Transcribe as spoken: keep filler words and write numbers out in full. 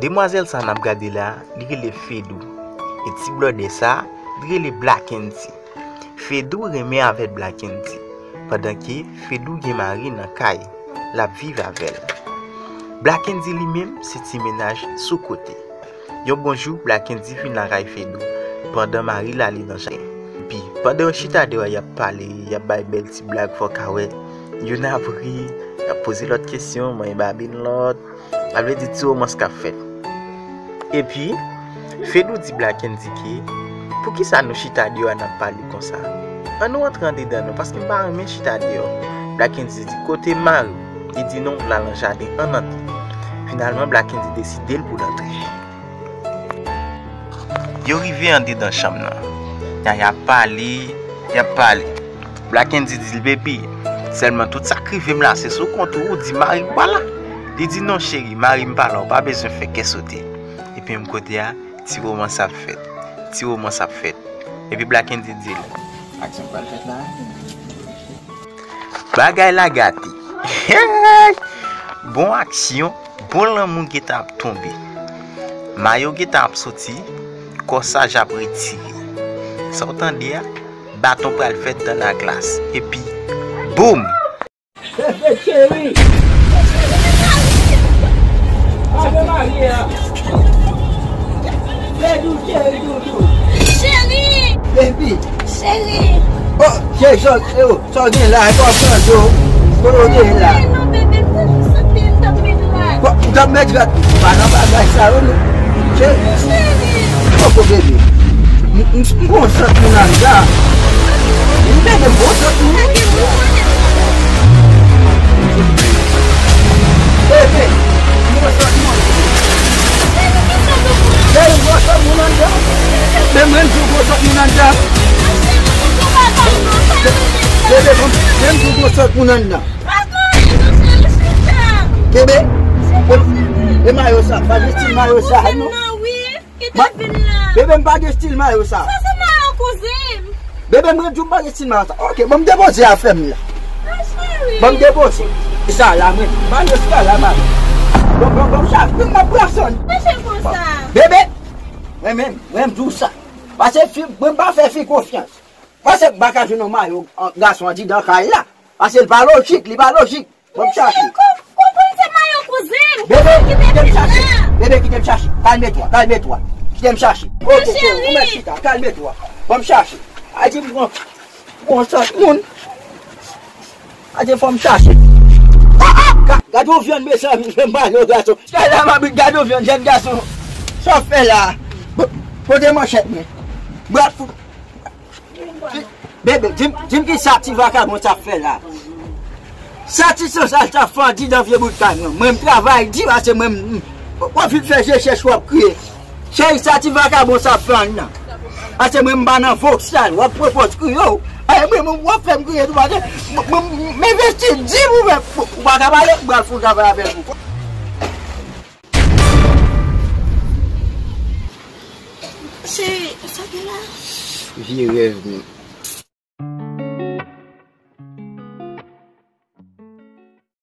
Demwazèl sa n ap gade la, li rele Fedou. E ti blòdè sa, li rele Black Andy. Fedou renmen avèk Black Andy, pandan ke Fedou gen mari nan kay, l ap viv avè l. Black Andy li menm, se ti mennaj sou kote. Yon bon jou, Black Andy vin lakay Fedou, pandan mari l ale nan jaden. Epi, pandan yo chita deyò, y ap pale, y ap bay bèl ti blag, fò w ka wè. Youn ap ri, y ap poze lòt kesyon, manyen babin lòt. Sa vle di ti womans k ap fèt. Epi, Fedou di Black Andy ke, poukisa nou chita deyò a n ap pale konsa? Ann nou antre andedan non, paske m pa renmen chita deyò. Black Andy di, kote mari w? Li di non, l al nan jaden, ann antre. Finalman, Black Andy deside l pou l antre. Yo rive andedan chanm nan. Y ap pale, y ap pale. Black Andy di l, baby, sèlman tout sa k rive m la, se sou kont ou, ou di mari w pa la. Li di, non, cheri, mari m pa la, ou pa bezwen fè kè sote. Epi menm kote a, ti womans ap fèt. Ti womans ap fèt. Epi Black Andy di l, aksyon k pral fèt la. Bagay la gate. Bon aksyon, bon lanmou gentan ap tonbe. Mayo gentan ap soti, kòsaj ap retire. Sa w tande a, baton pral fèt dans la glace. Epi, boum! Bebe cheri! Ave Maria! Bebe cheri doudou! Cheri! Baby! Cheri! Oh, cheri, sa, eh, oh, sa w gen la, e pa w pran do. Kote w gen la? Cheri, non, bebe, m te jis santi m t ap met rad. Bon, ou t ap met rad? Pa nan bagay sa yo, non. Cheri. Cheri. Poko bebe. M, m, m gon sant moun anndan. M bebe, m gon sant moun. Bebe, m gon sant moun. Bebe, m gon sant moun anndan. Bebe, mwen di w gon sant moun anndan. Bebe, mwen di w gon sant moun anndan. Bebe, e mayo sa, pa gen stil mayo sa, non. Kite vin la. Bebe, m pa gen stil mayo sa. Sa se mayo kouzen m. Bebe, mwen di w m pa gen stil mayo sa. Ok, bon, m depoze afè m la. Ah, cheri. Bon, m depoze. Sa la, mwen. Mayo sa la, mayo. Bon, bon, bon, sa, m ap pran sòn. Mache konsa. Bebe, mwen menm, mwen m di w sa. Pase fi, mwen m pa fè fi konfyans. Pase m pa ka jwenn yon mayo, an, gason andidan kay la. Pase l pa lojik, li pa lojik. Ban m chache. Konprann se mayo kouzen m. Bebe, kite m chache. Bebe, kite m chache. Kalme twa, kalme twa. Kite m chache. Ok, ok, ou mèt chita, kalme twa. Ban m chache. A di m pran, pran sant moun. A di fò m chache. Ah, ah, ga-, gade yon vyann, mezanmi, mayo gason. Gade la, m ap gade yon vyann, jèn gason. Sa w fè la? Bo-, pote manchèt mwen. Brat fout. Bebe, di m, di m ki sa ti vakabon sa ap fè la. Sa ti sansal sa ap fè andidan vye bout kay mwen. Mwen, m travay di, pase mwen, m, w ap vin fè je chèch, w ap kriye. Cheri, sa ti vakabon sa ap fè anndan. Pase mwen, m pa nan voksal, w ap pran pòz kriye w. Ay, mwen, mwen, w ap fè m kriye tou, pase mwen, mwen, m envesti di pou mwen, ou pa ka pale, m pral fout travay avèk ou. Cheri, sa gen la? Vye rèv menm.